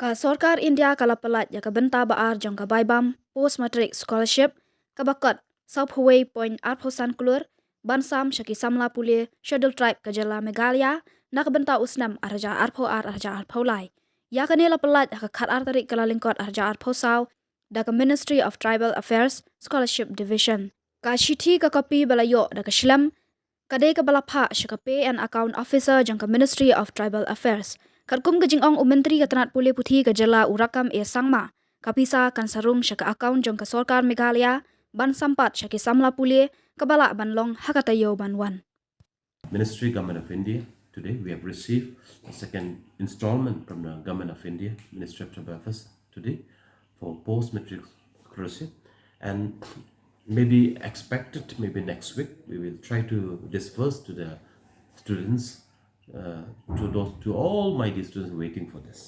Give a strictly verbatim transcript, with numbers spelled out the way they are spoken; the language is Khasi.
Ka Sorkar India ka la pyllait ïa ka bynta ba ar jong ka Baibam Post Matric Scholarship kaba kot sawphew wei point arphew san klur ban sam sha ki samla pule Scheduled Tribe ka jylla Meghalaya na ka bynta u snem ar hajar arphew ar ar hajar arphew lai. Ïa kane la pyllait ha ka khatar tarik Kyllalyngkot ar hajar arphew saw da ka Ministry of Tribal Affairs Scholarship Division. Ka shithi ka kopi ba la ïoh da ka shlem ka dei kaba la phah sha ka Pay and Account Officer jong ka Ministry of Tribal Affairs. Katkum ka jingong u Myntri ka tnat pule puthi ka jylla u Rakkam A Sangma, ka pisa kan sa rung sha ka account jong ka Sorkar Meghalaya ban sam pat sha ki samla pule kaba lah ban long ha ka taïew ban wan. Ministry, Government of India, today we have received the second installment from the Government of India, Ministry of Tribal Affairs today for post-matric scholarship, and maybe expected maybe next week we will try to disperse to the students, uh, to those, to all my dear students waiting for this.